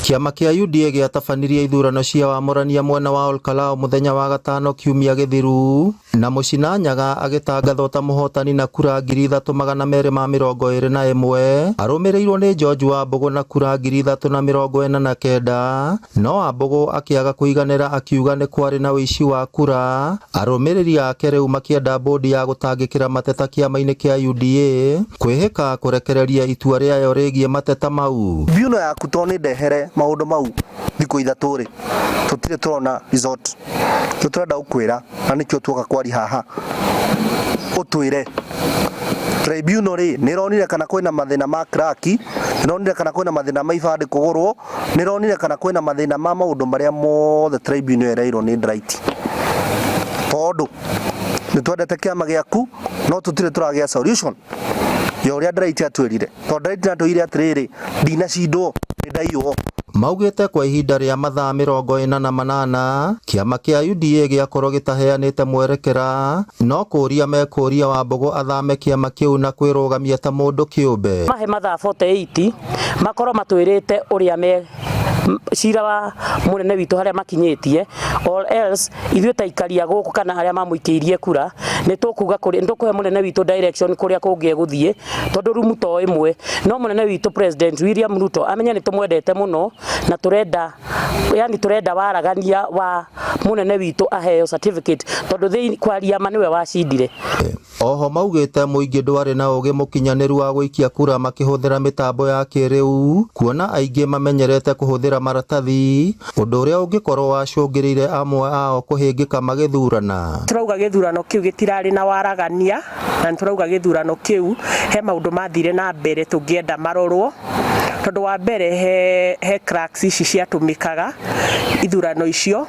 Kĩama kĩa UDA gĩatabanirie ithurano cia wamũrania mwena wa Olkalau mũthenya wa gatano kiumia gĩthiru na Mũcina Nyaga agĩtangathwo ta mũhotani na kura 3221 arũmĩrĩirwo nĩ George Wambũgũ na kura 3049 no Wambũgũ akĩaga kũiganĩra akiuga nĩ kwarĩ na ũici wa kura. Arũmĩrĩri ake rĩu makĩenda bodi ya gũtangĩkĩra mateta kĩama-inĩ kĩa UDA kwĩhĩka kũrekereria itua rĩayo rĩgiĩ mateta mau. Biuno yaku to nĩ ndehere maũndũ mau thikũ ithatũ rĩ, tũtirĩ tũrona result. Nĩ tũrenda gũkwĩra na nĩkĩo tuoka kwari haha ũtwĩre tribunal rĩ nĩ ĩronire kana kwĩna mathĩna ma crack, nĩ ĩronire kana kwĩna mathĩna ma ibandĩ kũgũrwo, nĩ ĩronire kana kwĩna mathĩna ma maũndũ marĩa mothe tribunal ĩreirwo nĩ Ndiraiti. Tondũ nĩ twendete kĩama gĩaku no tũtirĩ tũragĩa solution ya ũrĩa Ndiraiti atwĩrire. Tondũ Ndiraiti atwĩrire atĩrĩrĩ, ndinacindwo nĩ ndaiywo. Maugĩte kwa ihinda rĩa mathaa 48 kĩama kĩa UDA gĩakorwo gĩtaheanĩte mwerekera no kũria mekũria Wambũgũ athame kĩama kĩu na kwĩrũgamia ta mũndũ kĩũmbe. Mahe mathaa 48 makorwo matwĩrĩte ũrĩa me cira wa mũnene witũ harĩa makinyĩtie, or else ithuĩ ta ikaria gũkũ kana arĩa mamũikĩirie kura nĩ tũkuga kũrĩ nĩ tũkũhe mũnene witũ direction kũrĩa kũngĩ egũthiĩ, tondũ rumu to ĩmwe no mũnene witũ President William Ruto amenye nĩ tũmwendete mũno na tũrenda yani tũrenda waragania wa mũnene witũ aheo certificate tondũ thĩinĩ kwaria ma nĩwe wacindire. Oho maugĩte mũingĩ ndwarĩ na ũgĩ mũkinyanĩru wa gũikia kura makĩhũthĩra mĩtambo ya kĩrĩu kuona aingĩ mamenyerete kũhũthĩra maratathi, ũndũ ũrĩa ũngĩkorwo wacũngĩrĩire amwe ao kũhĩngĩka magĩthurana. Tũrauga gĩthurano kĩu gĩtirarĩ na waragania na nĩ tũrauga gĩthurano kĩu he maũndũ mathire na mbere tũngĩenda marorwo, tondũ wa mbere he, he cracks ici ciatũmĩkaga ithurano icio.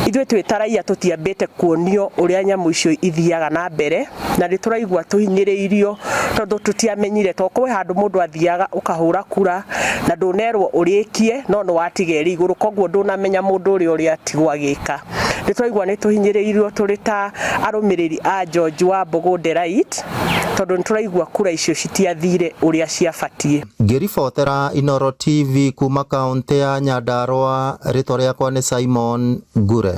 Ithuĩ twĩ ta raia tũtiambĩte kuonio ũrĩa nyamũ icio ithiaga na mbere na nĩ tũraigua tũhinyĩrĩirio tondũ tũtiamenyire, tondũ kwĩ handũ mũndũ athiaga ũkahũra kura na ndũnerwo ũrĩkie no nĩ watiga ĩrĩ igũrũ, koguo ndũnamenya mũndũ ũrĩa ũrĩa atigwo agĩka. Nĩ tũraigua nĩ tũhinyĩrĩirio tũrĩ ta arũmĩrĩri a George Wambũgũ Delight tondũ nĩ tũraigua kura icio citiathire ũrĩa ciabatiĩ. Ngĩribotera Inooro TV kuma kaũntĩ ya Nyandarua, rĩtwa rĩakwa nĩ Simon Ngure.